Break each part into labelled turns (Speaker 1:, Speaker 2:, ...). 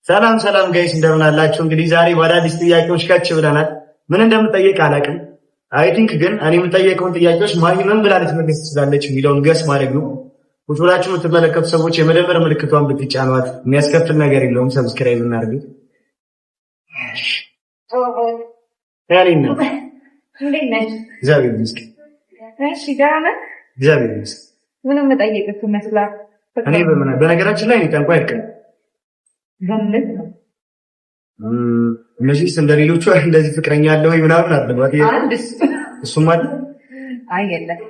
Speaker 1: ሰላም ሰላም guys፣ እንደምን አላችሁ? እንግዲህ ዛሬ በአዳዲስ ጥያቄዎች ከች ብለናል። ምን እንደምጠየቅ አላውቅም። I think ግን እኔ የምጠየቀውን ጥያቄዎች ማሂ ምን ብላ ልትመልስ ትችላለች የሚለውን guess ማድረግ ነው። ቁጭ ብላችሁ የምትመለከቱ ሰዎች የመደመር ምልክቷን ብትጫኗት የሚያስከፍል ነገር የለውም። Subscribe እናድርግ። ያኔ ነው።
Speaker 2: እንዴት ነሽ?
Speaker 1: እግዚአብሔር ይመስገን።
Speaker 2: እሺ፣ ደህና ነህ?
Speaker 1: እግዚአብሔር ይመስገን።
Speaker 2: ምንም መጠየቅ ይመስላል።
Speaker 1: እኔ በምን በነገራችን ላይ እኔ ጠንቋይ አይቀርም።
Speaker 2: በምን ነው?
Speaker 1: መቼስ እንደሌሎቹ እንደዚህ ፍቅረኛ አለ ወይ ምናምን አለ።
Speaker 2: አንድ እሱ።
Speaker 1: እሱም አለ።
Speaker 2: አይ የለም፣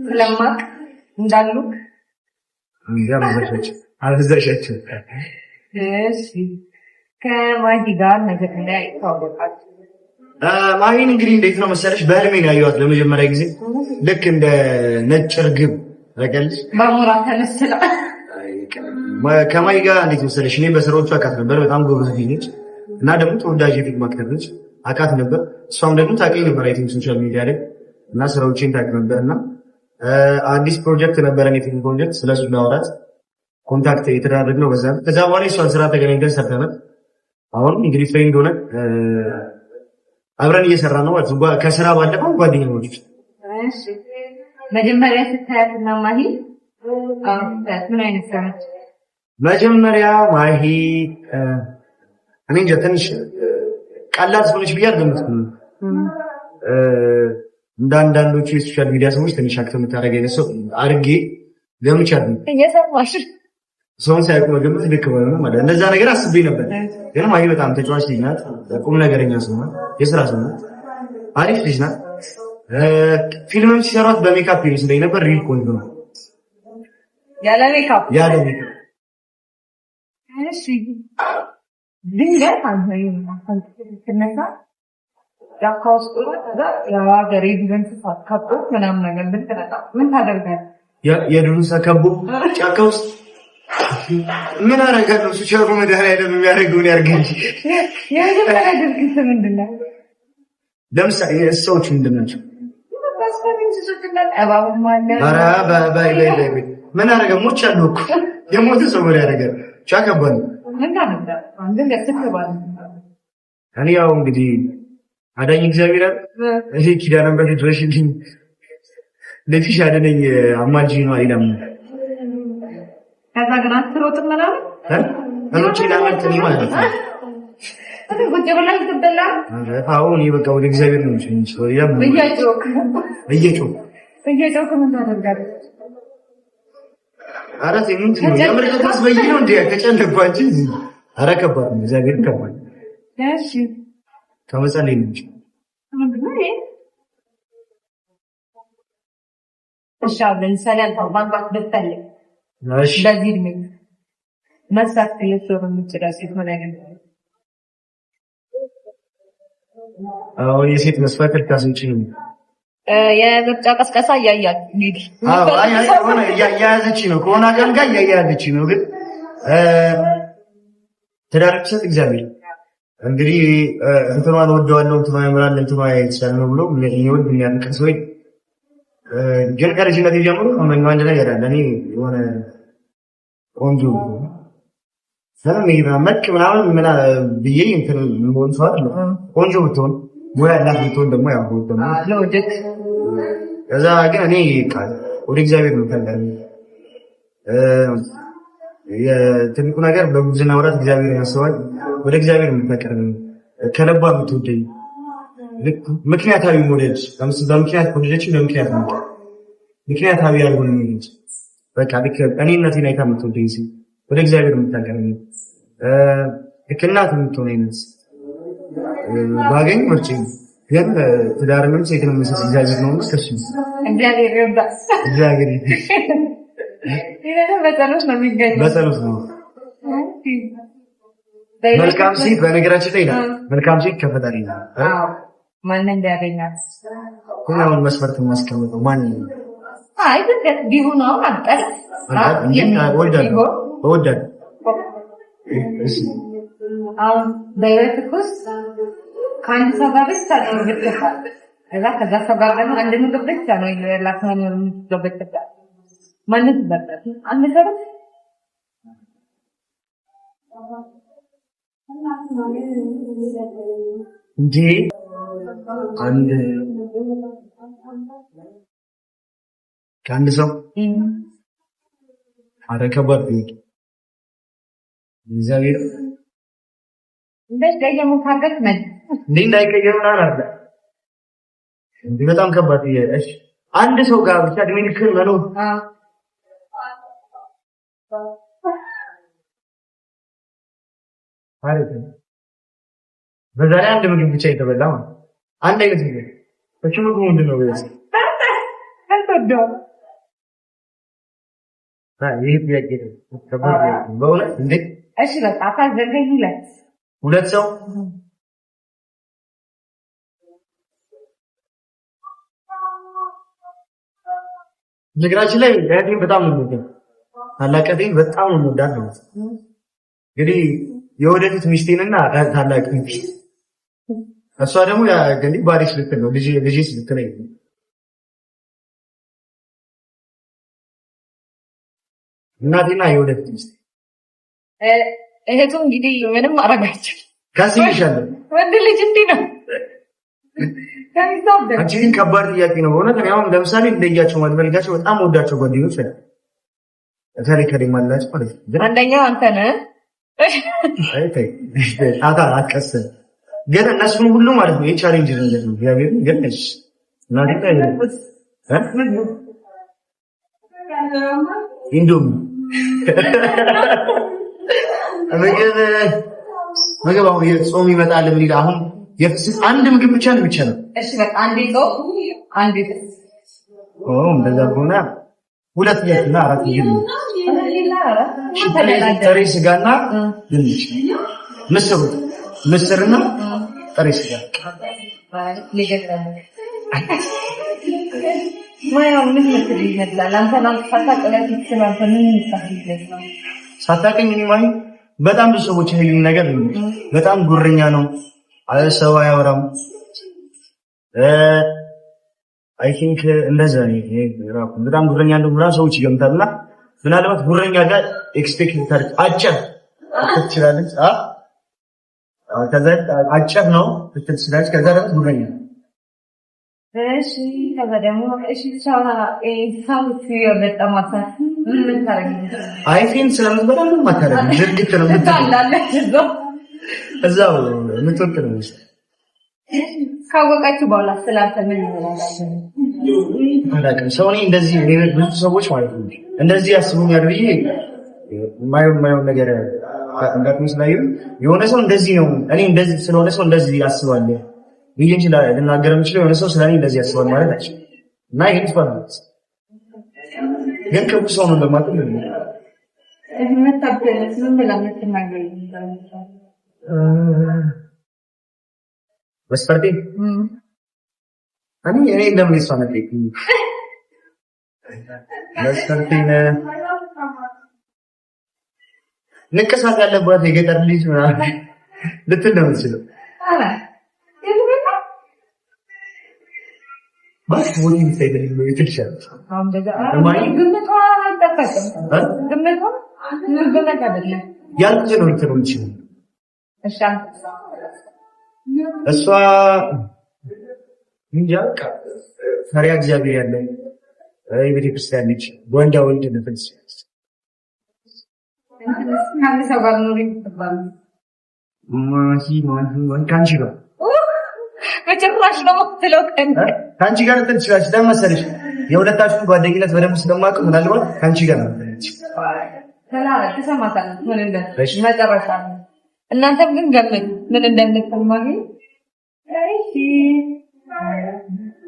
Speaker 2: ስለማቅ እንዳሉ።
Speaker 1: እንዴ፣ አበዛሻቸው አበዛሻቸው።
Speaker 2: እሺ፣ ከማሂ ጋር መጀመሪያ ይታወቃል።
Speaker 1: ማሂን እንግዲህ እንዴት ነው መሰለሽ፣ በህልሜ ነው ያየኋት ለመጀመሪያ ጊዜ፣ ልክ እንደ ነጭ እርግብ ረገልሽ።
Speaker 2: በሞራ ተመስላ።
Speaker 1: ከማሂ ጋር እንዴት መሰለሽ፣ እኔ በስራዎቹ አውቃት ነበር። በጣም ጎበዝ ልጅ ነች እና ደግሞ ተወዳጅ የፊልም actor ነች። አውቃት ነበር። እሷም ደግሞ ታውቀኝ ነበር I think social media ላይ እና ስራዎቼን ታውቅ ነበር። እና አዲስ ፕሮጀክት ነበረን፣ የፊልም ፕሮጀክት፣ ስለሱ ለማውራት contact የተደራረግነው በዛ ነው። ከዛ በኋላ የሷን ስራ ተገናኝተን ሰርተናል። አሁን እንግዲህ friend ሆነን አብረን እየሰራን ነው ማለት ነው። ከስራ ባለፈው ጓደኛሞች።
Speaker 2: እሺ፣ መጀመሪያ ስታያት እና ማሂ አሁን ስታያት ምን አይነት ሰው ነች?
Speaker 1: መጀመሪያ ማሂ እኔ እንጃ፣ ትንሽ ቀላል ሰው ነች ብዬ አልገመትኩም። እንደ አንዳንዶቹ የ social media ሰዎች ትንሽ act የምታደርግ አይነት ሰው አድርጌ ገምቻለሁ።
Speaker 2: እየሰማሽ።
Speaker 1: ሰውን ሳያውቁ መገመት ልክ ባይሆንም ማለት እንደዛ ነገር አስቤ ነበር። ግን ማሂ በጣም ተጫዋች ልጅ ናት፣ ቁም ነገረኛ ሰው ናት፣ የስራ ሰው ናት፣ አሪፍ ልጅ ናት። ፊልምም ሲሰሯት በሜካፕ ይመስለኝ ነበር። Real ቆንጆ ነው።
Speaker 2: ያለ ሜካፕ?
Speaker 1: ያለ ሜካፕ።
Speaker 2: እሺ፣ ድንገት አንተ ስትነሳ ጫካ ውስጥ ሆነህ ከዛ የሀገር የዱር እንስሳት ከቦ ምናምን ነገር ብትነሳ ምን ታደርጋለህ?
Speaker 1: የዱር እንስሳ ከቦ ጫካ ውስጥ ምን አደርጋለሁ? እሱ ቸሩ መድኃኒዓለም የሚያደርገውን ያድርግ እንጂ።
Speaker 2: የመጀመሪያ ድርጊት ምንድን ነው?
Speaker 1: ለምሳሌ እንስሳዎቹ ምንድን ናቸው?
Speaker 2: አስፈሪ እንስሶች እንዳለ እባብም አለ።
Speaker 1: ኧረ በይ በይ በይ በይ፣ ምን አደረገ? ሞች አሉ እኮ፣ የሞተ ሰው ምን ያደርጋል? ብቻ ከባድ ነው።
Speaker 2: ምን ታደርጋለህ? ድንገት ስትባል።
Speaker 1: እኔ ያው እንግዲህ አዳኝ እግዚአብሔር አይደል? እኔ ኪዳነ ምሕረት ድረሽልኝ፣ ልጅሽ አድነኝ፣ አማልጅኝ ነው፣ አይላም።
Speaker 2: ከዛ ግን አትሮጥም ምናምን?
Speaker 1: ሮጬ ላመልጥ እኔ ማለት ነው።
Speaker 2: ቁጭ ብለህ ትበላ።
Speaker 1: አዎ፣ እኔ በቃ ወደ እግዚአብሔር ነው እንጂ ሌላ ምንም።
Speaker 2: እየጮክ።
Speaker 1: እየጮህ።
Speaker 2: እየጮክ ምን ታደርጋለህ?
Speaker 1: ኧረ ተይ፣ ምንድን ነው የምር ታስበይ ነው እንዴ? ከጨነቅኩ አንቺ፣ ኧረ ከባድ ነው፣ እግዚአብሔር ከባድ ነው።
Speaker 2: እሺ።
Speaker 1: ከመጸለይ ነው እንጂ።
Speaker 2: ምንድን ነው ይሄ? እሺ፣ አሁን ለምሳሌ አንተ ማግባት ብትፈልግ በዚህ እድሜ መስራት ልትኖር የምትችለው ሴት ምን አይነት ነው?
Speaker 1: አሁን የሴት መስፈርት ልታስወጪ ነው።
Speaker 2: የምርጫ ቀስቀሳ እያያችሁ እንግዲህ።
Speaker 1: አዎ፣ አይ አይ፣ ሆነ እያያዘች ነው፣ ከሆነ አካል ጋር እያያዘች ነው። ግን ትዳር ሲሰጥ እግዚአብሔር እንግዲህ እንትኗን ወደዋለሁ፣ እንትኗ ያምራል፣ እንትኗ የተሻለ ነው ብሎ የሚወድ የሚያፈቅር ሰው፣ ግን ከልጅነት ጀምሮ እመኛው አንድ ነገር አለ። እኔ የሆነ ቆንጆ ምንም ይሄ መልክ ምናምን ምና ብዬ እንትን የምሆን ሰው አይደለም። ቆንጆ ብትሆን፣ ሙያ ያላት ብትሆን ደግሞ ያው ደግሞ
Speaker 2: Logic።
Speaker 1: ከዛ ግን እኔ ቃል ወደ እግዚአብሔር ነው የምፈልገው። የትልቁ ነገር በጉብዝና ወራት እግዚአብሔር ያስባል። ወደ እግዚአብሔር የምትቀርብ፣ ከልቧ የምትወደኝ፣ ልክ ምክንያታዊ መውደድ፣ ለምሳሌ በምክንያት ከወደደችኝ በምክንያት ነው፣ ምክንያታዊ ያልሆነ መውደድ፣ በቃ ልክ እኔነቴን አይታ የምትወደኝ ሴት፣ ወደ እግዚአብሔር የምታቀርብ፣ ልክ እናት የምትሆን አይነት ባገኝ ምርጬ ነው። ግን ትዳርንም ሴትንም የሚሰጥ እግዚአብሔር ነው። ከሱ
Speaker 2: እግዚአብሔር ይርዳ።
Speaker 1: እግዚአብሔር።
Speaker 2: ይሄ በጸሎት ነው የሚገኘው።
Speaker 1: በጸሎት ነው። መልካም ሴት በነገራችን ላይ ይላል፣ መልካም ሴት ከፈጣሪ ነው።
Speaker 2: አዎ፣ ማንን ሊያገኛት?
Speaker 1: ግን አሁን መስፈርት የማስቀምጠው ማን ነው?
Speaker 2: አይ፣ ድንገት ቢሆን አሁን አጠር
Speaker 1: እወዳለሁ እወዳለሁ። እሺ።
Speaker 2: አሁን በህይወትህ ውስጥ ከአንድ ሰው ጋር ብቻ ነው ብትባል፣ ከዛ ሰው ጋር ደግሞ አንድ ምግብ ብቻ ነው የበላህ መኖር የምትችለው ብትባል ማንን ትመርጣለህ? አንድ ሰው ብቻ።
Speaker 1: እንዴ አንድ ከአንድ ሰው አረ ከባድ ጥያቄ እግዚአብሔር
Speaker 2: እንዳይቀየሙ ካገት መ
Speaker 1: እንዴ እንዳይቀየሩ ምናምን አለ እንዴ በጣም ከባድ ጥያቄ። እሺ አንድ ሰው ጋር ብቻ እድሜ ልክህን መኖር አሪፍ ነው። በዛ ላይ አንድ ምግብ ብቻ የተበላ ማለት አንድ አይነት ምግብ። እሺ ምግቡ ምንድን ነው? በዚህ ይህ ጥያቄ ነው ከባድ ጥያቄ ነው በእውነት እንዴ።
Speaker 2: እሺ በቃ አታዘገኝ። ሁለት
Speaker 1: ሁለት ሰው ነገራችን ላይ እህቴን በጣም ነው የምወዳት። ታላቅ እህቴን በጣም ነው የምወዳት ነው። እንግዲህ የወደፊት ሚስቴንና ታላቅ ሚስት እሷ ደግሞ እንግዲህ ባሪስ ልትል ነው ልጄ ስትል ነው። እናቴና የወደፊት ሚስት
Speaker 2: እህቱ እንግዲህ ምንም አረጋቸው
Speaker 1: ከዚህ ይሻላል።
Speaker 2: ወንድ ልጅ እንዲህ ነው።
Speaker 1: አንቺ ግን ከባድ ጥያቄ ነው በእውነት። እኔ አሁን ለምሳሌ እንደያቸው ማልፈልጋቸው በጣም ወዳቸው ጓደኞች አሉ። እከሌ እከሌ ማላቸው ማለት ነው። ግን
Speaker 2: አንደኛው አንተ ነህ።
Speaker 1: አይ ተይ ጣታ አትቀስም። ግን እነሱን ሁሉ ማለት ነው የ challenge ነገር ነው። እግዚአብሔር ግን እሺ እናቴ ኢንዶሚ ምግብ ምግብ አሁን የጾም ይመጣል ምን ይላል አሁን የፍስክ አንድ ምግብ ብቻ ነው የሚቻለው።
Speaker 2: እሺ በቃ አንዴ ጾም አንዴ ፍስክ።
Speaker 1: ኦ እንደዛ ከሆነ ሁለት እና አራት ምግብ ነው። ጥሬ ስጋና ድንች፣ ምስር ምስርና ጥሬ ስጋ ሳታውቀኝ እኔ ማለት በጣም ብዙ ሰዎች የሚሉኝ ነገር በጣም ጉረኛ ነው፣ ሰው አያወራም። I think እንደዛ ነው። በጣም ጉረኛ እንደሆነ ሰዎች ይገምታሉና ምናልባት ጉረኛ ጋር expect ታርክ አጭር ትችላለች። ከዛ አጭር ነው ልትል ትችላለች። ከዛ ደግሞ ጉረኛ
Speaker 2: እሺ። ከዛ ደግሞ እሺ ምን ታረጊ?
Speaker 1: አይፌን ስለምትበላ ምንም አታደርግም። ዝርግት ነው የምትለው እዛው የምትወጥ ነው።
Speaker 2: ካወቃችሁ በኋላ ስላንተ ምን ይሆናል?
Speaker 1: አላውቅም። ሰው እኔ እንደዚህ ብዙ ሰዎች ማለት ነው እንደዚህ ያስቡኛል ብዬ የማይሆን ነገር አጋጥሞ ስላየሁ የሆነ ሰው እንደዚህ ነው እኔ እንደዚህ ስለሆነ ሰው እንደዚህ ያስባል ብዬ እንጂ ልናገር የምችለው የሆነ ሰው ስለኔ እንደዚህ ያስባል ማለት አይችልም። እና ይሄን ትፈራለች ግን ክፉ ሰው ነው እንደማትል መስፈርቴ እኔ እንደምን እሷ ነጠይቅኝ መስፈርቴን ንቅሳት ያለባት የገጠር ልጅ ምናምን ልትል ነው የምትችለው። ያልኩት ነው ልትል ነው የምትችለው። እሷ እንጃ በቃ ፈሪሃ እግዚአብሔር ያለ የቤተክርስቲያን ልጅ ወንዳ ወንድ ልትል ትችላለች። ከአንቺ ጋር
Speaker 2: በጭራሽ ነው የምትለው።
Speaker 1: ከአንቺ ጋር ልትል ትችላለች። ለምን መሰለሽ የሁለታችሁን ጓደኝነት በደንብ ስለማውቅ ምናልባት ከአንቺ ጋር ነው
Speaker 2: ትሰማታለህ። ምን መጨረሻ እናንተም ግን ገምቱ ምን እንደምትሰማ። እሺ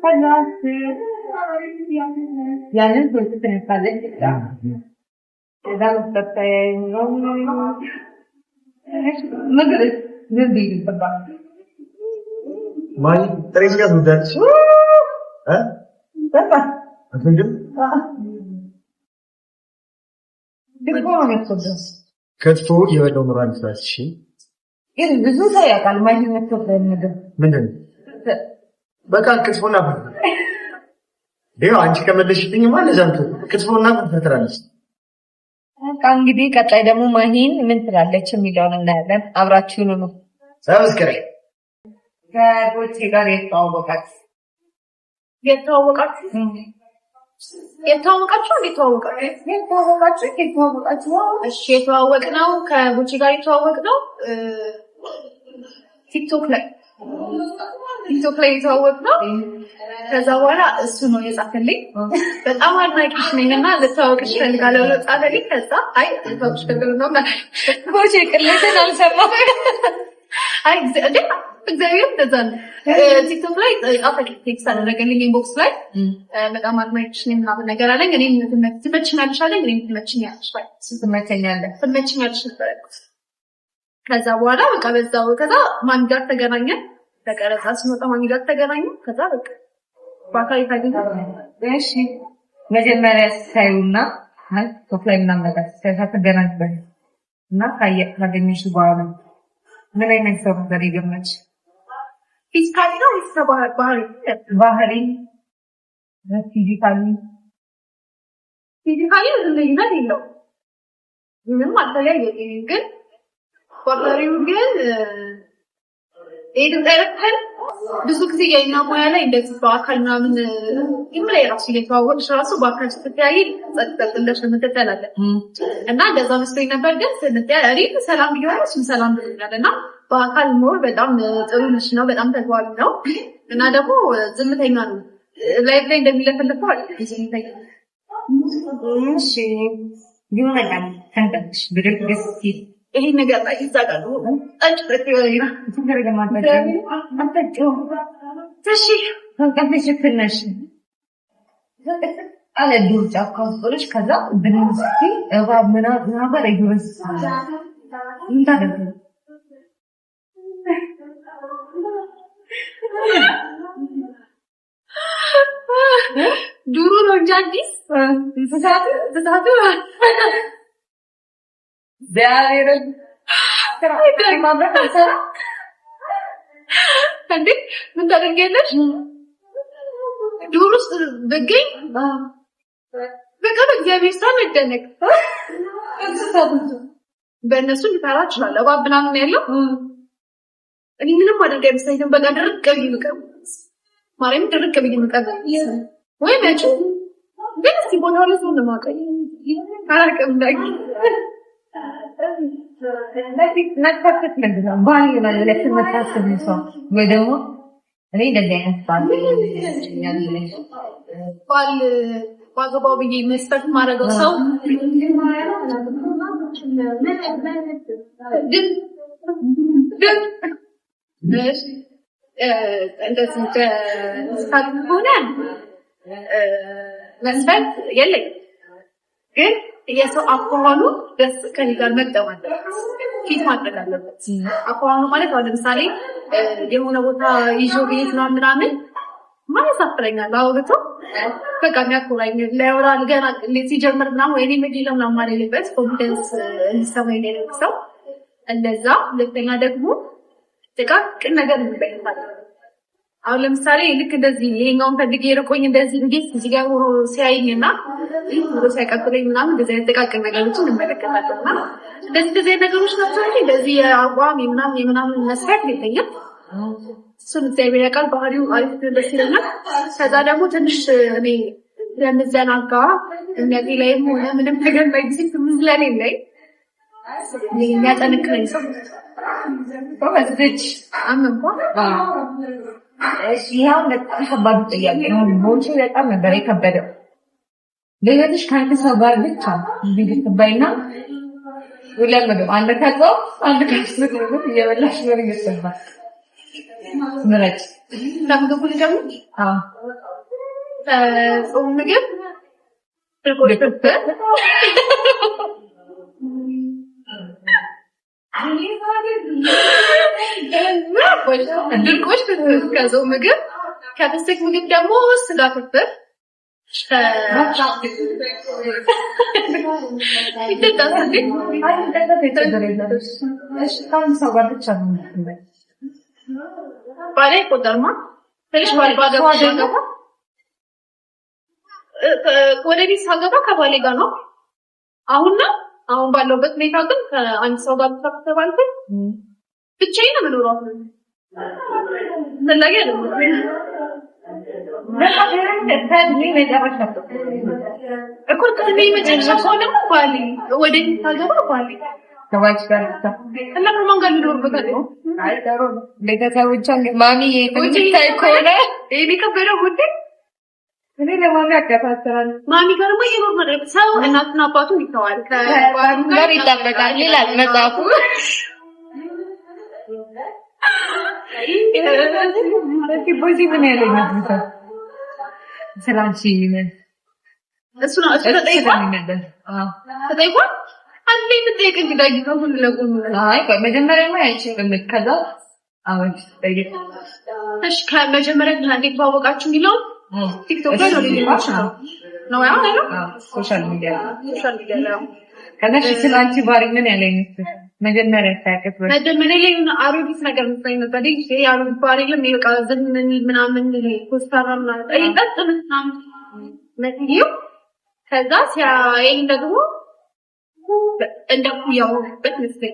Speaker 2: ከዛ ያንን ሶስት ትነሳለች። ከዛ ምግብ ምን ይባላል?
Speaker 1: ማን ጥሬ ስጋ ትወዳለች?
Speaker 2: በጣም
Speaker 1: አትወጂም?
Speaker 2: ክትፎ ነው የምትወደው?
Speaker 1: ክትፎ የበላው ኑሮ አንስላች። እሺ
Speaker 2: ግን ብዙ ሰው ያውቃል ማን የምትወደው ምግብ
Speaker 1: ምንድን ነው? በቃ ክትፎና ፍርፍር። ይኸው አንቺ ከመለስሽልኝማ ለዛ ነው ክትፎና ፍርፍር ትላለች።
Speaker 2: በቃ እንግዲህ ቀጣይ ደግሞ ማሂን ምን ትላለች የሚለውን እናያለን። አብራችሁን ነው።
Speaker 1: Subscribe።
Speaker 2: ከጎቼ ጋር የተዋወቃችሁ
Speaker 3: የተዋወቃችሁ የተዋወቃችሁ እንዴት ተዋወቃችሁ?
Speaker 2: የተዋወቃችሁ የተዋወቃችሁ?
Speaker 3: እሺ፣ የተዋወቅነው ከጉቺ ጋር የተዋወቅነው ቲክቶክ ላይ የተዋወቅነው። ከዛ በኋላ እሱ ነው የጻፈልኝ። በጣም አድናቂሽ ነኝ እና ልተዋወቅሽ እፈልጋለሁ ብሎ ጻፈልኝ። ከዛ አይ ልተዋወቅሽ እፈልጋለሁ ነው።
Speaker 2: ጎቼ ቅሌትን አልሰማም።
Speaker 3: አይ እንዴ እግዚአብሔር እንደዛ ነው። ቲክቶክ ላይ ጻፈልኝ፣ text አደረገልኝ inbox ላይ፣ በጣም አድናቂሽ ነኝ ምናምን ነገር አለኝ። እኔም ትመችኛለሽ አለኝ። እኔም ትመችኛለሽ
Speaker 2: ትመቸኛለህ
Speaker 3: ትመችኛለሽ ነበር ያልኩት። ከዛ በኋላ በቃ በዛው ከዛ ማሚ ጋር ተገናኘን። ለቀረጻ ስንወጣ ማሚ ጋር ተገናኘን። ከዛ በቃ በአካል ታገኘን።
Speaker 2: እሺ፣ መጀመሪያ ስታዩና ቲክቶክ ላይ ምናምን ነገር ሳትገናኙበት እና ካገኘሽ በኋላ ምን አይነት ሰው ነበር የገመትሽ?
Speaker 3: Physically ነው ወይስ ባህሪ?
Speaker 2: ባህሪ፣ physically።
Speaker 3: Physically ልዩነት የለውም። ምንም አልተለያየም። ግን ባህሪው ግን ይሄ ድምፅ አይረፍህም። ብዙ ጊዜ የኛ ሙያ ላይ እንደዚህ በአካል ምናምን ይም ላይ ራሱ እየተዋወቅሽ ራሱ በአካል ስትተያይ ጸጥ ጸጥ ብለሽ የምትተላለን እና እንደዛ መስሎኝ ነበር። ግን ስንተያይ እኔም ሰላም ብዬዋለሁ፣ እሱም ሰላም ብሎኛል። እና በአካል more በጣም ጥሩ ልጅ ነው፣ በጣም ተግባቢ ነው እና ደግሞ ዝምተኛ ነው። Live ላይ እንደሚለፈልፈው አይደለም፣ ዝምተኛ።
Speaker 2: እሺ፣ የሆነ ቀን ተንቀጥሽ ብድግ ስትይ
Speaker 3: ይሄ ነገር ላይ ይዛጋሉ ጠጭ ጠጭ ይሆናል።
Speaker 2: ችግር የለም፣ አትጠጪውም።
Speaker 3: እሺ።
Speaker 2: ተንቀጥሽ ትነሽ አለ ዱር ጫካ ውስጥ ሆነሽ ከዛ ብንን ስትይ እባብ ምናምን ነገር የዱር እንስሳ ምን ታደርጊ?
Speaker 3: ዱሩ ነው እንጂ አዲስ
Speaker 2: እንስሳት
Speaker 3: እንስሳቱ
Speaker 2: እግዚአብሔርን ማብራት አልሰራ።
Speaker 3: እንዴ ምን ታደርጊያለሽ? ዱር ውስጥ ብገኝ በቃ በእግዚአብሔር ስራ መደነቅ፣ በእነሱ ልፈራ እችላለሁ። እባብ ምናምን ያለው እኔ ምንም አድርግ አይመስለኝም። በቃ ድርቅ ብዬ የምቀር፣ ማርያም ድርቅ ብዬ የምቀር ወይ መቼ ግን እስኪ ቦታው ላይ ሰው ለማቀኝ አላውቅም። ዳጊ
Speaker 2: መታሰብ ምንድን ነው? ባል ይሆናል ብለሽ የምታስቢው ሰው ወይ ደግሞ እኔ እንደዚህ አይነት ባል ይመቸኛል ብለሽ?
Speaker 3: ባል ባገባው ብዬ መስፈርት ማድረገው ሰው ግን ግን እሺ እንደዚህ እንስሳት ከሆነ መስፈርት የለኝም። ግን የሰው አኳኋኑ ደስ ከኔ ጋር መግጠም አለበት፣ fit ማድረግ አለበት። አኳኋኑ ማለት አሁን ለምሳሌ የሆነ ቦታ ይዞ ብሄድ ምናምን ምናምን ማያሳፍረኛል አውርቶ በቃ የሚያኮራኝ ላያወራ ገና ሲጀምር ምናምን ወይኔ መጌ ነው ምናምን ማለልበት confidence እንዲሰማኝ የሚያደርግ ሰው እንደዛ። ሁለተኛ ደግሞ ጥቃቅን ነገር እንበይታለን። አሁን ለምሳሌ ልክ እንደዚህ ይሄኛውን ፈልጌ ርቆኝ እንደዚህ እንዴት እዚህ ጋር ሆኖ ሲያይኝ እና ብሎ ሲያቀብለኝ ምናምን እንደዚህ አይነት ጥቃቅን ነገሮችን እንመለከታለን። እና እንደዚህ እንደዚህ አይነት ነገሮች ናቸው እንጂ እንደዚህ የአቋም የምናምን የምናምን መስፈርት የለኝም። እሱን እግዚአብሔር ያውቃል። ባህሪው አሪፍ ደስ ይለኛል። ከዛ ደግሞ ትንሽ እኔ ስለምዘናጋ እምነቴ ላይም ሆነ ምንም ነገር ላይ ጊዜ ስለሌለኝ የሚያጠንክረኝ ሰው።
Speaker 2: ጎበዝ ልጅ።
Speaker 3: አመንኳ።
Speaker 2: እሺ፣ ይሄው በጣም ከባዱ ጥያቄ ነው። ቦቼ በጣም ነበር የከበደው። በህይወትሽ ከአንድ ሰው ጋር ብቻ ብትባይና ሁለት ምግብ፣ አንድ ከጾም አንድ ከፍስክ ምግብ እየበላሽ ምን እየሰባ ምረጭ።
Speaker 3: ከምግቡ ልጀምር።
Speaker 2: አዎ።
Speaker 3: ጾም ምግብ ድርቆሽ ፍርፍር፣ ድርቆሽ ፍርፍር ከጾም ምግብ፣ ከፍስክ ምግብ ደግሞ ስጋ ፍርፍር። ይጠጣል እንዴ?
Speaker 2: አይ ችግር የለም። እሺ፣ ከአንድ ሰው ጋር ብቻ ነው የምትበይ።
Speaker 3: ባሌ አይቆጠርማ። ትንሽ ባል ባገባ ወደ ቤት ሳገባ ከባሌ ጋር ነው። አሁን ነው አሁን ባለውበት ሁኔታ ግን ከአንድ ሰው ጋር ብቻ ከተባልኩኝ ብቻዬን ነው የምኖረው። አሁን ፈላጊ አይደለም። እኮ ከእድሜ መጨረሻ ከሆነ ደግሞ ባሌ ወደ ታገባ ባሌ እና ከማን ጋር ልኖርበት አለ?
Speaker 2: ቤተሰቦቿ ማሚ የምታይ ከሆነ
Speaker 3: የሚከበደው ጉዳይ
Speaker 2: እኔ ለማሚ አከታተላለሁ።
Speaker 3: ማሚ ጋር ደግሞ እየኖር ነው። ሰው እናትና አባቱን ይተዋል፣
Speaker 2: ከባሉ ጋር ይጣበቃል ይላል መጽሐፉ። ቦዚ ምን ያለ ይመስልሻል? ስለ አንቺ
Speaker 3: እሱ ነው እሱ ተጠይቋል፣ ተጠይቋል። አንዴ የምጠይቅ እንግዳ ነው ሁሉ ለጎን።
Speaker 2: አይ ቆይ መጀመሪያማ ያንቺን ግምት ከዛ አሁን ጠይቅ።
Speaker 3: እሺ ከመጀመሪያ እንዴት ተዋወቃችሁ የሚለውን ቲክቶክ ላይ ነው ሊሆን ነው ያው ነው
Speaker 2: social media
Speaker 3: social media ላይ ነው።
Speaker 2: ከዛ እሺ ስለ አንቺ ባህሪ ምን ያለ ይመስልሻል? መጀመሪያ ሳያውቅሽ በፊት
Speaker 3: መጀመሪያ ላይ የሆነ አሮጊት ነገር መስሎኝ ነበር። ይሄ የአሮጊት ባህሪ የለም ይሄ በቃ ዝም የሚል ምናምን ኮስታራ ምናምን ይሄ ቀጥ ምናምን መስዬው ከዛ ሲያየኝ ደግሞ እንደ እኩያ ሆንኩበት መስለኝ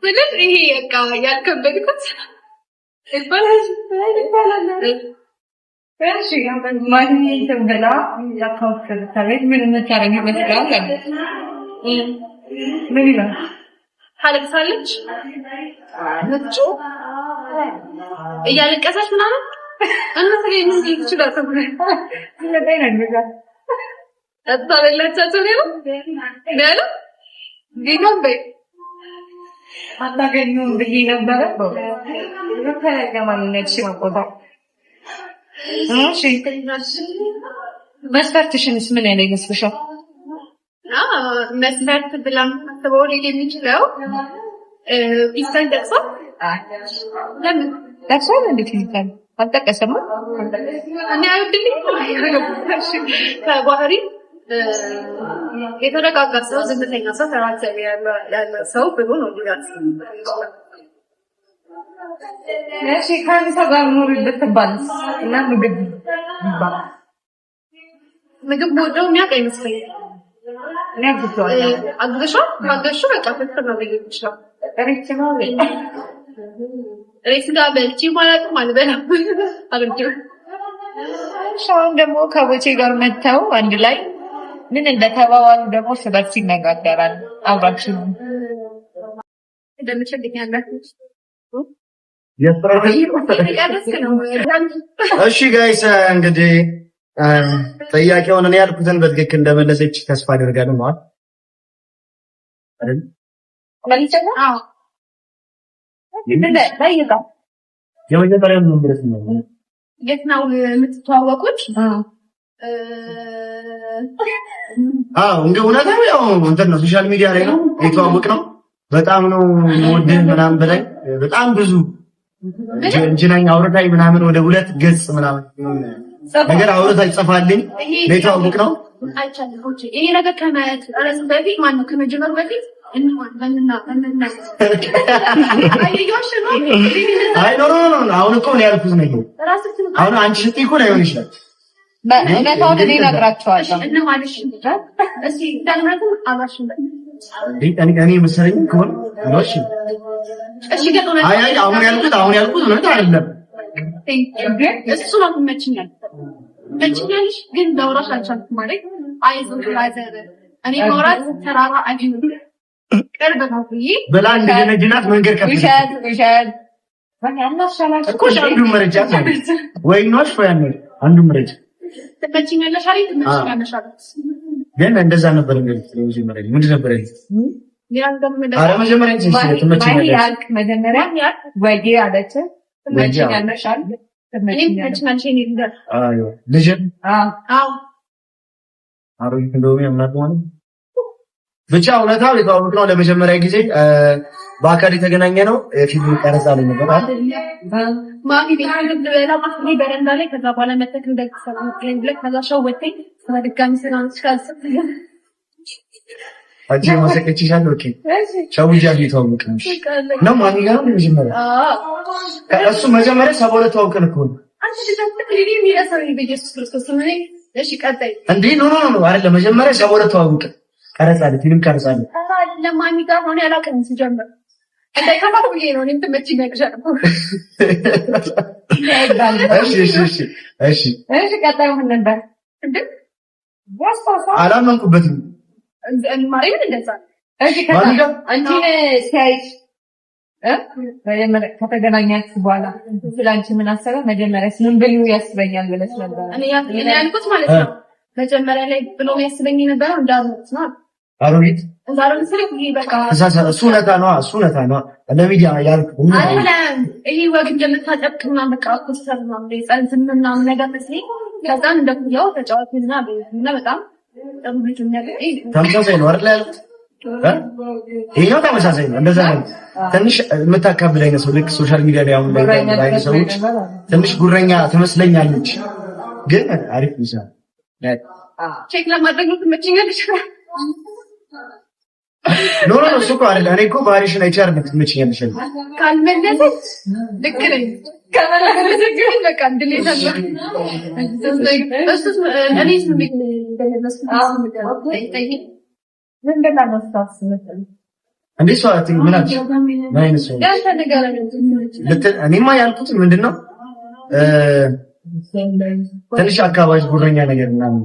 Speaker 3: ስልህ ይሄ በቃ ያልከበድኩት ይባላል
Speaker 2: ይባላል። እሺ ማን እንትን ብላ account ከፍታለች። ምን የምታደርግ ይመስላል? ምን ይላል?
Speaker 3: ታለቅሳለች እያለቀሰች ምናምን እና ስለዚህ ምን ይችላል ተብሎ ጠጥታ በላቻቸው ነው ያለው። ጌታን በይ
Speaker 2: አታገኙም ብዬ ነበረ። ለማንነት መቆጣ እሺ መስፈርትሽንስ ምን ያለ ይመስልሻል?
Speaker 3: መስፈርት ብላ የምታስበው ሊል የሚችለው ፊታን ጠቅሶ ለምን
Speaker 2: ጠቅሷል? እንዴት ይባል አልጠቀሰማ።
Speaker 3: እኔ አይወድልኝም። ከባህሪ የተረጋጋ ሰው፣ ዝምተኛ ሰው፣ ተራዘ ያለ ሰው ብሎ ነው ሊላት።
Speaker 2: እሺ ከአንድ ሰው ጋር ኑሪ ብትባልስ እና ምግብ ይባል
Speaker 3: ምግብ ወደው የሚያውቅ አይመስለኝም።
Speaker 2: እኔ አግዘዋለሁ።
Speaker 3: አግዘሻል? ካገዝሽው በቃ ፍቅር ነው ሊል ይችላል።
Speaker 2: ሬት ነው
Speaker 3: እኔ ስጋ በልቼ አላውቅም፣ አልበላም፣ አልወድም።
Speaker 2: እሺ አሁን ደግሞ ከቦቼ ጋር መጥተው አንድ ላይ ምን እንደተባባሉ ደግሞ እርስ በርስ ይነጋገራል። አብራችሁ
Speaker 3: እንደምችልኛለህ
Speaker 1: እሺ
Speaker 3: ነው።
Speaker 1: guys እንግዲህ ጥያቄውን እኔ ያልኩትን በትክክል እንደመለሰች ተስፋ አደርጋለሁ። ማለት አይደል?
Speaker 3: አዎ
Speaker 1: የመጀመሪያው ምን ድረስ ነው?
Speaker 3: የት ነው የምትተዋወቁት?
Speaker 1: አዎ እንግዲህ እውነታው ያው እንትን ነው፣ social media ላይ ነው የተዋወቅነው። በጣም ነው የምወድህ ምናምን በላይ በጣም ብዙ እንጂናኝ አውርታኝ ምናምን ወደ 2 ገጽ ምናምን ነገር አውርታኝ ጽፋልኝ ነው የተዋወቅነው።
Speaker 3: አይቻልም። okay ይሄ ነገር ከመጨረሱ በፊት ማነው ከመጀመሩ በፊት እንሆን በምና በምና አየዮሽ ነው።
Speaker 1: አይ no no no አሁን እኮ ነው ያልኩት ነው። አሁን አንቺ ስትይ እኮ ላይሆን ይችላል።
Speaker 2: እውነታውን እኔ እነግራቸዋለሁ።
Speaker 3: እንማልሽ እሺ እንዳልመረጥም አባሽን
Speaker 1: እኔ መሰለኝ ከሆነ እሺ
Speaker 3: እሺ ግን
Speaker 1: አይ አይ አሁን ያልኩት አሁን ያልኩት እውነት አይደለም።
Speaker 3: እሱ ነው ትመችኛል ትመችኛለሽ፣ ግን ላውራሽ አልቻልኩም ማለት አይዞህ brother፣ እኔ ማውራት ተራራ አይሆንም ቅርብ ነው ብዬ
Speaker 1: ብላ እንደጀነጅናት መንገድ ከፍተሽ
Speaker 2: ውሸት ውሸት
Speaker 1: እኮ አንዱን መረጃ ወይ ነሽ ወይ አንዱን መረጃ
Speaker 3: ትመችኛለሽ አለኝ። ትመችኛለሽ አለች።
Speaker 1: ግን እንደዛ ነበር እንግዲህ መጀመሪያ ምንድን ነበር ያለች? ኧረ መጀመሪያ ትመችኛለሽ
Speaker 2: መጀመሪያ ወጌ አለች። ትመችኛለሽ አለ።
Speaker 1: ልጅን አሮጊት እንደሆነ ያምናል ማለት ብቻ እውነታው የተዋወቅነው ለመጀመሪያ ጊዜ በአካል የተገናኘ ነው የፊልም ቀረጻ ላይ ነበር።
Speaker 3: ማሚ ቤት ልበላ ማሚ በረንዳ ላይ ከዛ በኋላ መተክ እንደሰማኝ ብለህ ከዛ ሸወተኝ በድጋሚ ስለአንቺ
Speaker 1: አንቺ ማሰቀችሻል። okay ሸውጃለሁ። የተዋወቅነው ነው ማሚ ጋር ነው መጀመሪያ። እሱ መጀመሪያ 72 ተዋውቀን እኮ ነው። እንዴ no no no አይደለም። መጀመሪያ 72 ተዋውቀን ቀረጻ ላይ ፊልም ቀረጻ ላይ
Speaker 3: አይደለም ማሚ ጋር ሆነ ያላውቅም ሲጀምር እንዳይከፋት ብዬ ነው እኔም ትመችኛለሽ አልኩህ።
Speaker 1: እሺ እሺ እሺ እሺ
Speaker 2: እሺ ቀጣዩ ምን ነበር?
Speaker 3: እንዴ
Speaker 1: አላመንኩበትም።
Speaker 3: ማርያምን እንደዛ ነው።
Speaker 2: እሺ ከዛ
Speaker 1: ማሚ ጋር
Speaker 2: አንቺን ሲያይሽ መጀመሪያ ከተገናኛችሁ በኋላ ስለ አንቺ ምን አሰበ? መጀመሪያ ምን ብሎ ያስበኛል ብለሽ ነበር?
Speaker 3: እኔ ያልኩት ማለት ነው መጀመሪያ ላይ ብሎ የሚያስበኝ የነበረው እንዳልኩት ነው።
Speaker 1: አሮጊት
Speaker 3: እንዳልኩት ስለ ይሄ በቃ
Speaker 1: እሱ እውነታ ነው። እሱ እውነታ ነው። ለሚዲያ ያልኩት
Speaker 3: አይደለም። ይሄ ወግ እንደምታጠብቅ ምናምን በቃ ኮስተር ምናምን የጸንትን ምናምን ነገር መስለኝ ከዛም እንደኩያው ተጫዋችና እና በጣም ጥሩ ልጅ የሚያገኝ
Speaker 1: ተመሳሳይ ነው አይደል ያልኩት? ይሄኛው ተመሳሳይ ነው። እንደዛ ነው። ትንሽ የምታካብድ አይነት ሰው ልክ social media ላይ አሁን ላይ አይነት ሰዎች ትንሽ ጉረኛ ትመስለኛለች፣ ግን አሪፍ ይዛል።
Speaker 3: check ለማድረግ ነው ትመችኛለሽ።
Speaker 1: No no እሱ እኮ አይደለም። እኔ እኮ ባህሪሽን አይቼ አይደለም ትመችኛለሽ
Speaker 3: ካልመለሰች ልክ ነኝ። ከመለሰች ግን በቃ delete አለ። እሱስ እኔስ ምን
Speaker 1: እንዴ እሷ ምን አለች? ምን አይነት ሰው እኔማ ያልኩት ምንድን ነው ትንሽ አካባቢ ጉረኛ ነገር ምናምን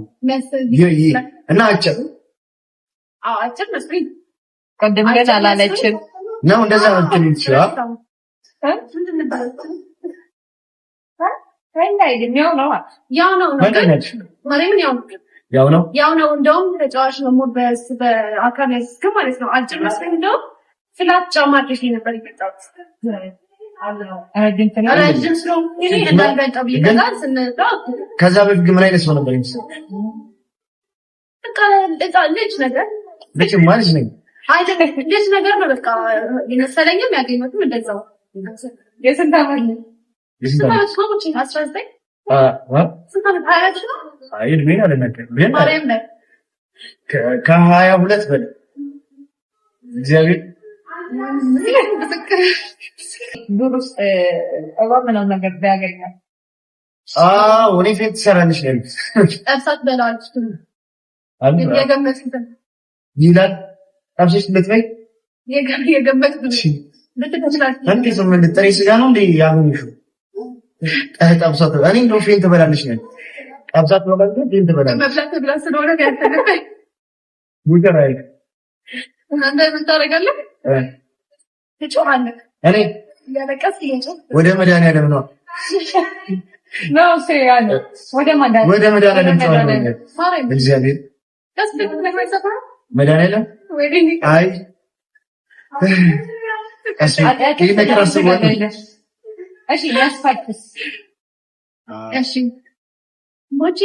Speaker 1: እና አጭር
Speaker 3: አጭር መስሎኝ
Speaker 2: ቅድም ግን አላለችም
Speaker 1: ነው እንደዛ ነው ይችላል።
Speaker 3: ያው ነው
Speaker 1: ያው ነው
Speaker 3: ያው ነው። እንደውም ተጫዋች ነው more በአካል ያስክ ማለት ነው። አጭር መስሎኝ እንደውም flat ጫማ አድርጌ ነበር የመጣሁት። ረጅም ስለሆንኩኝ እንዳልበልጠው ብዬ ከዛ ስንመጣ
Speaker 1: ከዛ በፊት ግን ምን አይነት ሰው ነበር የሚመስለው?
Speaker 3: በቃ ልጅ ነገር
Speaker 1: ልጅ ማለት ነኝ
Speaker 3: አይደለም ልጅ ነገር ነው። በቃ የመሰለኝም ያገኘሁትም እንደዛው።
Speaker 2: የስንት ዓመት ነው?
Speaker 1: የስንት ዓመት
Speaker 3: ነው? 19 ስንት ዓመት? ሀያ ነው?
Speaker 1: አይ እድሜን አልናገርም።
Speaker 3: ማርያም ላይ
Speaker 1: ከ22 በላይ እግዚአብሔር
Speaker 2: ዱር ውስጥ እባብ ምናምን ነገር ቢያገኛል።
Speaker 1: አዎ እኔ ፌት ትሰራለች ነው ያልኩት።
Speaker 3: ጠብሳት በላለች የገመትኩትን
Speaker 1: ይላል ጠብሰሽ ልትበይ
Speaker 3: የገመትኩት
Speaker 1: እንዴት ነው? ምን ጥሬ ስጋ ነው እንዴ ያገኘሽው? ጠብሳት እኔ እንደው ፌን ትበላለች ነው ያልኩት። ጠብሳት ትበላለች፣ ፌን ትበላለች።
Speaker 3: መብላት ብላ ስለሆነ ያልተገባኝ
Speaker 1: ሙጀራ አይደል?
Speaker 3: አንተ ምን ታደርጋለህ? ትጮኻለህ።
Speaker 1: እኔ
Speaker 3: እያለቀስክ እየጮህ
Speaker 1: ወደ መድኃኒዓለም ነው
Speaker 2: ነው እሱ ያለው ወደ መድኃኒዓለም
Speaker 1: ወደ መድኃኒዓለም ጮኻለሁ። እግዚአብሔር መድኃኒዓለም አይ ይህ ነገር አስቦ
Speaker 2: እሺ ያስፋቅስ
Speaker 3: እሺ ሞቺ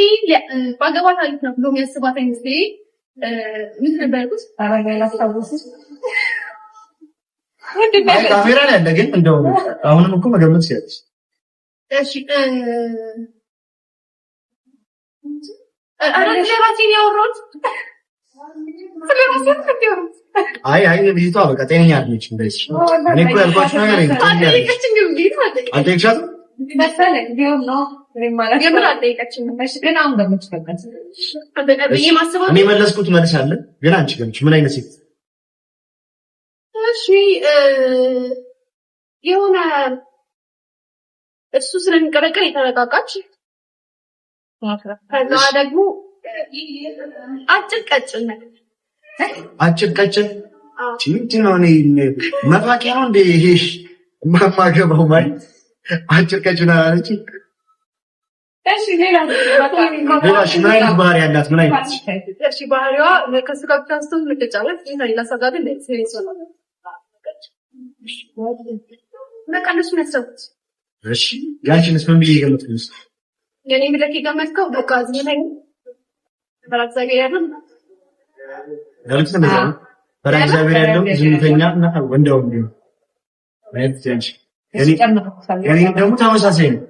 Speaker 3: ባገባት አሪፍ ነው ብሎ የሚያስባት አይነት ምን ነበር ያልኩት?
Speaker 1: ካሜራ ላይ አለ ግን እንደው አሁንም እኮ መገመት ይችላል።
Speaker 3: እሺ ኧረ ስለ ራሴ ነው ያወራሁት። ስለ ራሴ ነው ያወራሁት።
Speaker 1: አይ አይ ልጅቷ በቃ ጤነኛ አይደለችም። እንደዚህ እኔ እኮ ያልኳችሁ ነገር
Speaker 3: አልጠየቀችኝም። እንዴት
Speaker 1: አልጠየቅሻትም
Speaker 2: መሰለኝ ቢሆን ነው
Speaker 3: የምር አልጠየቀችኝም።
Speaker 2: ግን አሁን ገምች በቃ
Speaker 3: ብዬ ማስበው
Speaker 1: እኔ መለስኩት መልስ አለ ግን አንቺ ገምች። ምን አይነት ሴት?
Speaker 3: እሺ የሆነ እሱ ስለሚቀረቀር የተረጋጋች ከዛ ደግሞ አጭር ቀጭን ነገር
Speaker 1: አጭር ቀጭን ምንድን ነው? እኔ መፋቂያ ነው እንደ ይሄ ማማገባው ማለት አጭር ቀጭን አላለች።
Speaker 2: እሺ ሌላ
Speaker 1: ምን አይነት ባህሪ ያላት? ምን አይነት
Speaker 3: እሺ ባህሪዋ ከእሱ ጋር ብቻ ስትሆን የምትጫወት ሌላ ሰው ጋር ግን serious ሆና በቃ እነሱ ያሰቡት።
Speaker 1: እሺ ያንቺንስ ምን ብዬ የገመትኩት?
Speaker 3: የኔ ብለህ የገመትከው በቃ እዚህ ላይ ፈራ እግዚአብሔር ያለው
Speaker 1: ያልኩት እንደዛ ነው። ፈራ እግዚአብሔር ያለው ዝምተኛ እና ወንዳው ነው ማለት ያንቺ። እኔ ደግሞ ተመሳሳይ ነው።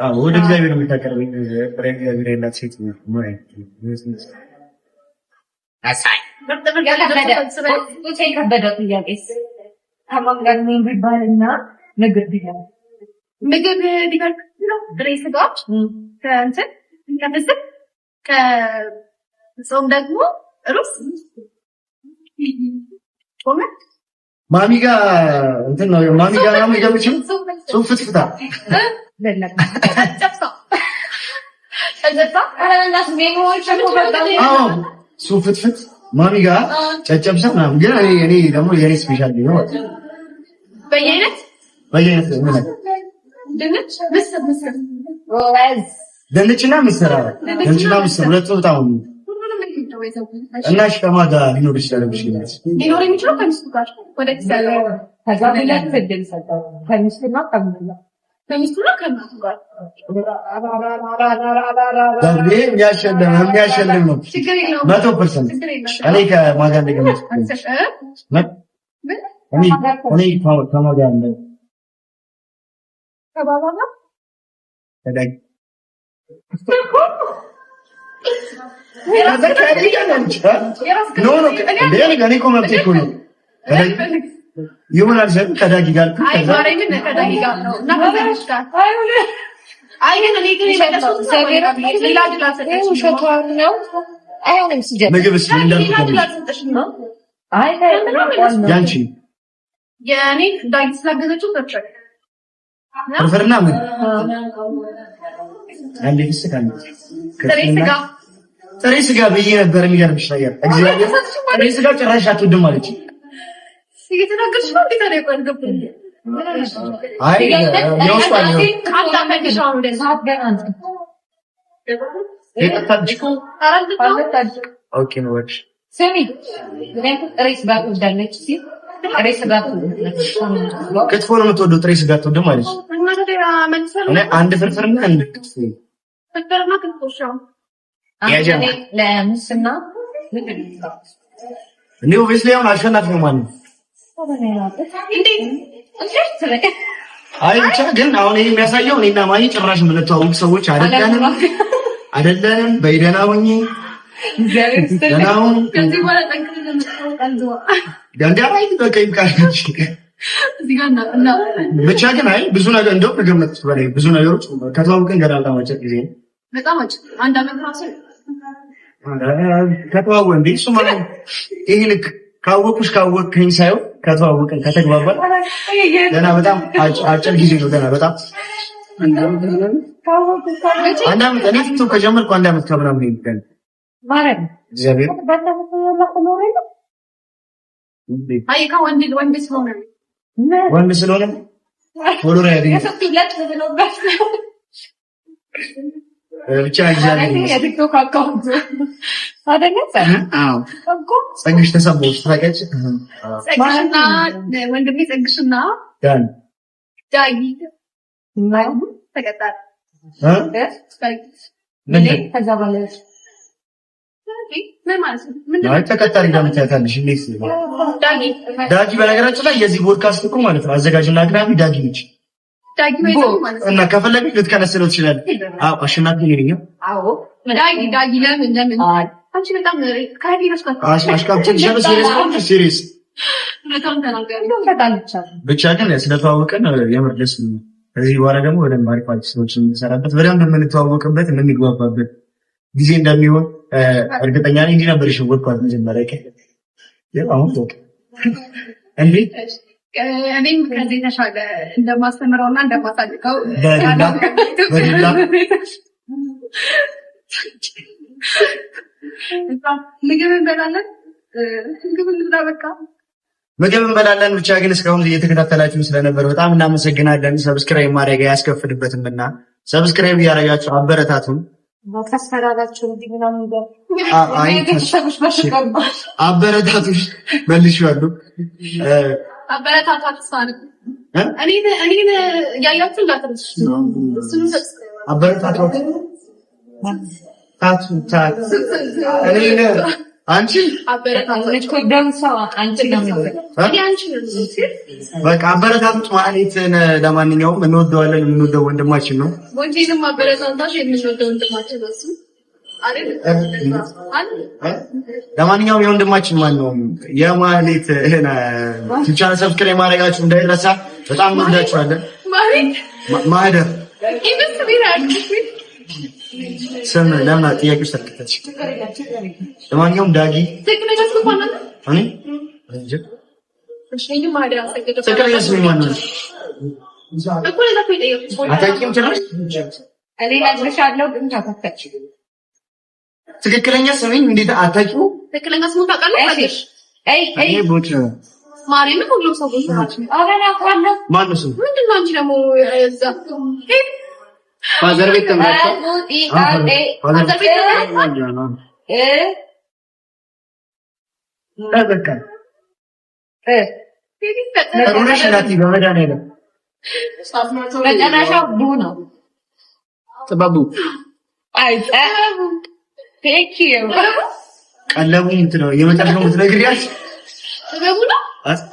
Speaker 1: አዎ ወደ እግዚአብሔር የምታቀርበኝ ፈራ እግዚአብሔር ያላት ሴት ነው።
Speaker 2: የከበደው ጥያቄስ ከማን ጋር ነው ቢባልና ምግብ ቢበላ
Speaker 3: ምግብ ቢበላ ጥሬ ስጋዎች ከእንትን ከምስር ከጾም ደግሞ ሩዝ
Speaker 1: ማሚ ጋር እንትን ነው ማሚ ጋር ምናምን የገባችው ሱፍ ፍትፍታ ሱፍ ፍትፍት ማሚ ጋር ጨጨብሳ ምናምን። ግን እኔ ደግሞ የኔ special ነው
Speaker 3: በየአይነት
Speaker 1: በየአይነት ምን ድንችና ምስር ድንችና ምስር ሁለቱ በጣም እና እሺ፣ ከማን ጋር ሊኖር ይችላል?
Speaker 3: ሊኖር የሚችለው ከሚስቱ ጋር ከሚስቱና ከእናቱ ጋር
Speaker 1: የሚያሸልም ነው። 100%። እኔ ከማን ጋር እንደገመትኩ እኔ ከማን ጋር
Speaker 3: ከባባ ጋር
Speaker 1: ይሆናል ዘንድ ከዳጊ ጋር ምግብስ ያንቺ ፍርፍርና ምን አንዴ ፍስክ አንዴ ጥሬ ስጋ ብዬ ነበር። የሚገርምሽ ነገር እግዚአብሔር ጥሬ ስጋ ጭራሽ አትወድም አለች። አይ ክትፎ ነው የምትወደው፣ ጥሬ ስጋ አትወድም አለች። አንድ ፍርፍርና አንድ ክትፎ እኔ obviously አሁን አሸናፊ ነው ማለት ነው። አይ ብቻ ግን አሁን ይሄ የሚያሳየው እኔና ማሂ ጭራሽ የምንተዋወቅ ሰዎች አይደለንም አይደለንም። በይ ደህና ሁኚ፣ ደህና ሁን። ብቻ ግን አይ ብዙ ነገር እንደውም ከገመትኩት በላይ ብዙ ነገሮች ከተዋወቅን ገና በጣም አጭር ጊዜ ነው።
Speaker 3: በጣም አጭር አንድ አመት ራሱ
Speaker 1: ከተዋወቅን እንዴ እሱ ማለት ይሄ ልክ ካወቅኩሽ ካወቅከኝ ሳይሆን ከተዋወቅን ከተግባባን ገና በጣም አጭር ጊዜ ነው። ገና በጣም አንድ አመት እኔ ቲክቶክ ከጀመርኩ አንድ አመት ከምናምን ነው። እግዚአብሔር ወንድ ስለሆነ follower ያገኝ ብቻ እግዚአብሔር
Speaker 2: የቲክቶክ account አይደለ?
Speaker 1: አዎ ጸግሽ ተሰማሽ ታውቂያለሽ?
Speaker 3: ጸግሽና ወንድሜ ጸግሽና
Speaker 1: ዳን
Speaker 3: ዳጊ ተቀጣሪ
Speaker 2: ከዛ በኋላ
Speaker 3: ምን ማለት ነው?
Speaker 1: አይ ተቀጣሪ ጋር የምታያታለሽ እንዴት?
Speaker 3: ዳጊ
Speaker 1: ዳጊ በነገራችን ላይ የዚህ ፖድካስት እኮ ማለት ነው አዘጋጅና አቅራቢ ዳጊ ነች።
Speaker 3: ዳጊ ማለት ነው።
Speaker 1: እና ከፈለግሽ ልትከነስለው ትችላለህ። አዎ አሸናፊ ነኝ።
Speaker 2: አዎ
Speaker 3: ዳጊ ዳጊ ለምን ለምን አንቺ በጣም ከሀዲ ነሽ።
Speaker 1: serious
Speaker 3: እውነታውን ተናገሪ።
Speaker 1: ብቻ ግን ስለተዋወቀን የምር ደስ ብሎኛል። ከዚህ በኋላ ደግሞ በደንብ አሪፍ አሪፍ ስራዎችን የምንሰራበት በደንብ የምንተዋወቅበት የምንግባባበት ጊዜ እንደሚሆን እርግጠኛ ነኝ። እንዲህ ነበር የሸወድኳት መጀመሪያ ቀን። አሁን ተወው እንዴ
Speaker 3: እኔም ከዚህ የተሻለ እንደማስተምረው እና እንደማሳድገው
Speaker 1: በዱላ
Speaker 3: ምግብ እንበላለን። ምግብ እንብላ፣ በቃ
Speaker 1: ምግብ እንበላለን። ብቻ ግን እስካሁን እየተከታተላችሁ ስለነበር በጣም እናመሰግናለን። subscribe ማድረግ አያስከፍልበትም እና subscribe እያደረጋችሁ አበረታቱን። አበረታቱን መልሼዋለሁ።
Speaker 3: አበረታቷት። እኔን እያያችሁ እንዳትረሱ።
Speaker 1: አበረታቷት። እኔን አንቺ በቃ አበረታቱት ማለትን። ለማንኛውም እንወደዋለን፣ የምንወደው ወንድማችን ነው።
Speaker 3: ወንጌንም አበረታታሽ የምንወደው ወንድማችን ነው።
Speaker 1: ለማንኛውም የወንድማችን ማን ነው የማህሌት ቻናል subscribe ማድረጋችሁ እንዳይረሳ። በጣም እንወዳችኋለን። ማህደር ስም ለምን ጥያቄ ውስጥ አልከተትሽ? ለማንኛውም ዳጊ እኔ ትክክለኛ ስሜ ማን ነው? አታውቂውም ጭራሽ?
Speaker 2: እኔ እነግርሻለሁ ግን ተከፈች።
Speaker 1: ትክክለኛ ስሜን እንዴት አታውቂውም?
Speaker 3: ትክክለኛ ስሙን ታውቃለህ?
Speaker 2: አይ አይ
Speaker 1: ቦቼ
Speaker 3: ማርያምን ሁሉም ሰው ቦቼ
Speaker 1: ማነው ስሙ?
Speaker 3: ምንድን ነው አንቺ ደግሞ እዛ
Speaker 4: father ቤት ተምራችሁ
Speaker 3: father ቤት
Speaker 2: መጨረሻው ቡ ነው።
Speaker 4: ጥበቡ
Speaker 1: ቀለቡ እንትን ነው የመጨረሻው የምትነግሪያት
Speaker 3: ጥበቡ ነው።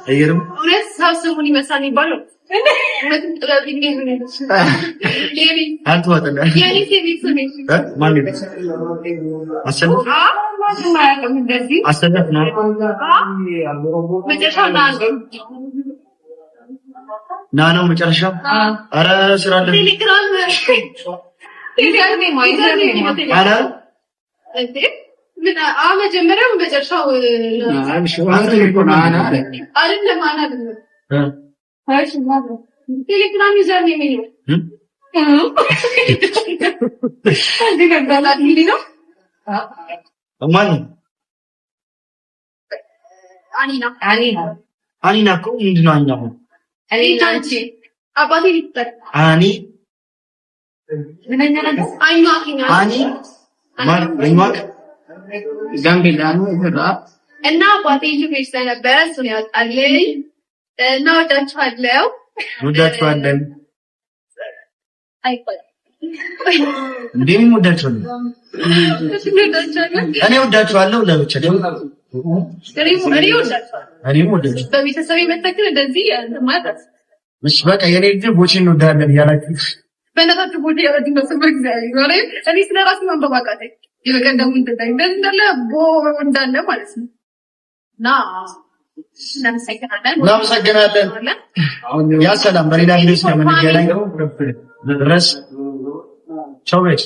Speaker 1: አይገርም።
Speaker 3: እውነት ሰው ስሙን ይመስላል የሚባለው
Speaker 1: ና ነው መጨረሻው። ኧረ ስራ አለ።
Speaker 3: መጀመሪያው መጨረሻው ቴሌግራም user name ነው።
Speaker 1: ማነው?
Speaker 3: አኒና
Speaker 1: አኒና እኮ ምንድን ነው? አኒና አኒ አኒ
Speaker 4: ጋምቤላ ነው
Speaker 3: እና አባቴ ሹፌር ስለነበረ እሱን ያወጣልኝ እና ወዳችኋለሁ።
Speaker 1: ወዳችኋለን። እንዴም ወዳችኋለሁ። እኔ ወዳችኋለሁ። ለብቻ እኔም ወዳችኋለሁ።
Speaker 3: በቤተሰብ መተክል እንደዚህ ማለት
Speaker 1: እሺ፣ በቃ የኔ ልጅ ቦቼ እንወዳለን እያላችሁ
Speaker 3: በእናታችሁ ቦቼ ያላችሁ ነው። እኔ ስለ ራሴ ማንበብ አቃተኝ። የበቀደሙ እንዳለ ቦ እንዳለ ማለት ነው እና
Speaker 1: እናመሰግናለን። ያ ሰላም። በሌላ ቪዲዮ እስከምንገናኝ ድረስ ቻው።
Speaker 2: ባይ።